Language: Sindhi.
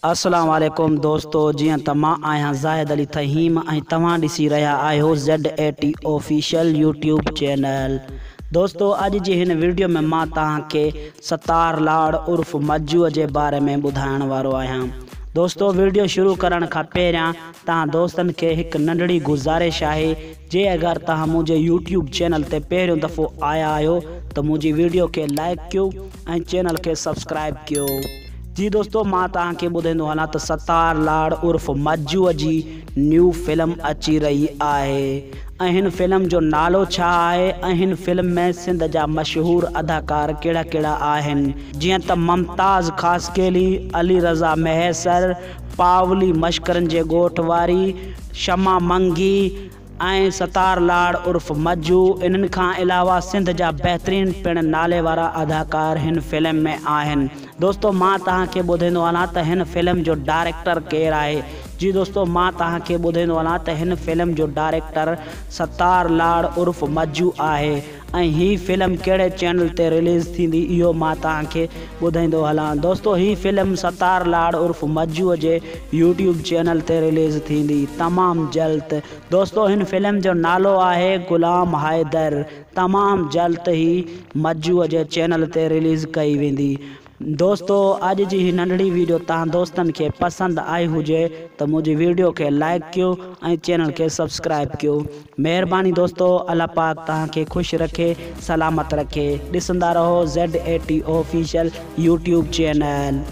السلام عليڪم دوستو جيئن ته مان آهيان زاهد علي ٿهيم ۽ توهان ڏسي رهيا آهيو Z A T official YouTube channel دوستو اڄ جي هن وڊيو ۾ مان توهان کي ستار لاڙ عرف مجوء جي باري ۾ ٻڌائڻ وارو آهيان دوستو وڊيو شروع ڪرڻ کان پهريان توهان دوستن کي هڪ ننڍڙي گذارش آهي جي اگر توهان منهنجي يوٽيوب چينل تي پهريون دفعو آيا آهيو ته منهنجي وڊيو کي لائيڪ ڪيو ۽ چينل کي سبسڪرائيب ڪيو. جي دوستو مان توهان کي ٻڌائيندو هلان ته ستار لاڙ عرف مجوء جي نيو فلم اچي رهي آهي ۽ هن فلم جو نالو ڇا آهي ۽ هن فلم ۾ سنڌ جا مشهور اداڪار ڪهڙا ڪهڙا آهن جيئن ته ممتاز خاصخيلي، علي رضا مهيسر، پاولي مشڪرن جي ڳوٺ واري، شمع منگي، ۽ ستار لاڙ عرف مجو انهن کان علاوه سنڌ جا بهترين پڻ نالي وارا اداڪار هن فلم ۾ آهن دوستو مان توهان کي ٻڌائيندو هلان ته هن فلم جو ڊائريڪٽر ڪير آهي جي دوستو مان توهان کي ٻڌائيندو هلان ته هن فلم جو ڊائريڪٽر ستار لاڙ عرف مجو آهي ۽ هي فلم ڪهڙي چينل تي رليز ٿيندي اهو مان توهان کي ٻڌائيندو هلان دوستو هي فلم ستار لاڙ عرف مجوء جي يوٽيوب چينل تي رليز ٿيندي تمام جلد دوستو هن فلم جو نالو آهي غلام حيدر تمام جلد هي مجوء جي چينل تي رليز ڪئي ويندي دوستو اڄ جي هي ننڍڙي ويڊيو توهان دوستن کي پسند آئي هجي ته منهنجي ويڊيو کي لائيڪ ڪيو ۽ چينل کي سبسڪرائيب ڪيو مهرباني دوستو الله پاڪ توهان کي خوش رکي سلامت رکي ڏسندا رهو Z A T official YouTube channel.